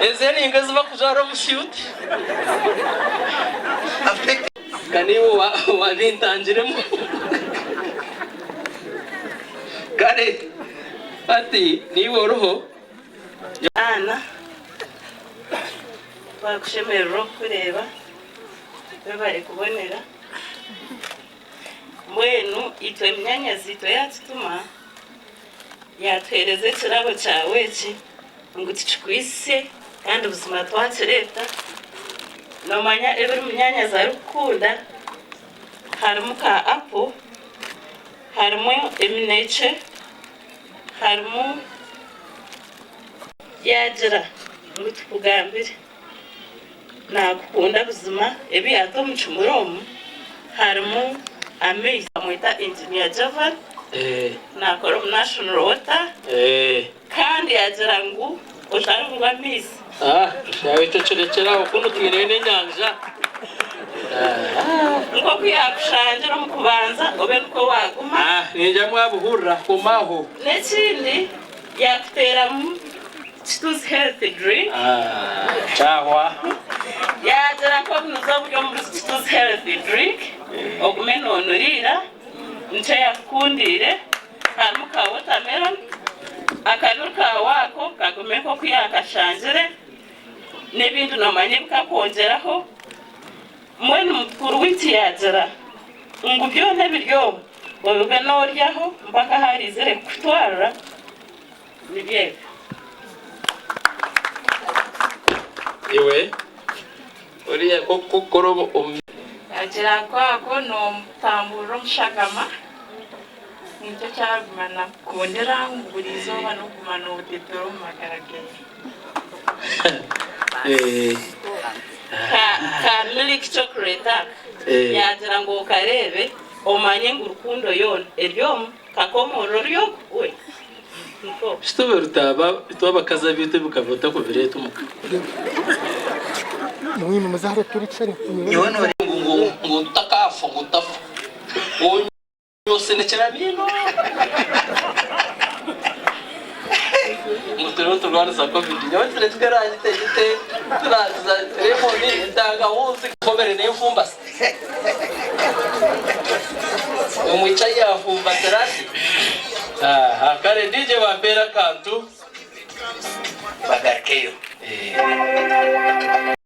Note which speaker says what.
Speaker 1: Ezi ninga ezi bakujwara omu shuuti. Ka niiwe wabintangiremu. Kare hati niiwe oriho.
Speaker 2: Anna, Twakushemererwa okukureeba. Webare kubonera. Mbwenu itwe munyaanyazi-itwe yaatutuma, yaatuheereza ekirabo kyawe eki ngu tukikwaitse kandi buzima twakireeta. Noomanya ebiri munyaanyazi arikukunda harimu ka apo, harimu eminekye, harimu. Yaagira ngu tukugambire. Naakukunda buzima. Ebi yaata omu kimuri omu harimu amaizi. Bamweta Engineer Javan, naakora omu National Water kandi yaagira ngu otariburwa amaizi.
Speaker 1: Ekyo kirekyere aho kunu twineyo n'enyanja.
Speaker 2: Nk'oku yaakushangire omu kubanza obe nikwo waaguma.
Speaker 1: Niinyija mwabuhurira, guma aho.
Speaker 2: N'ekindi yaakuteeramu. Kituzi Health Drink.
Speaker 1: Kyahwa.
Speaker 2: Yaagira ngu obunuzi oburi omuri Kituzi Health Drink ogume noonuriira, nikyo yaakukundiire. Harimu ka watermelon, akabiri kaawe ako kagume nk'oku yaakashangire, n'ebindi noomanya ebi kakwongyeraho. Mbwenu mukuru waitu yaagira ngu byona ebiri omu obibe nooryaho mpaka ahu araizire kukutwarira. Nibyo ebyo.
Speaker 1: Iwe oriya kukora omu.
Speaker 3: Agira ngu ako nomutamburira omu shagama nikyo kyaguma nakukundira ngu buri izooba nokuguma notetera omu magara geye.
Speaker 2: Ka ka milk chocolate aka yagira ngu okareebe omanye ngu rukundo yoona eri omu. Kakomorora ori ogu we nko.
Speaker 1: Shitube rutaaba itwe abakazi abaitu ebikaba otakubireeta omuka.
Speaker 4: Nyowe
Speaker 1: Ngu ngu ngu ntakaafa ngu ntafa onyosinikira amaino ngu turiho niturwanisa covid nyowe nitureetwa erangi tegite turangiza lemon entangahuuzi nkomere n'enfumbasi. Omwishiki aryafumbatira ati, Aha, kare DJ bampeere akantu.
Speaker 4: Bagarukeyo.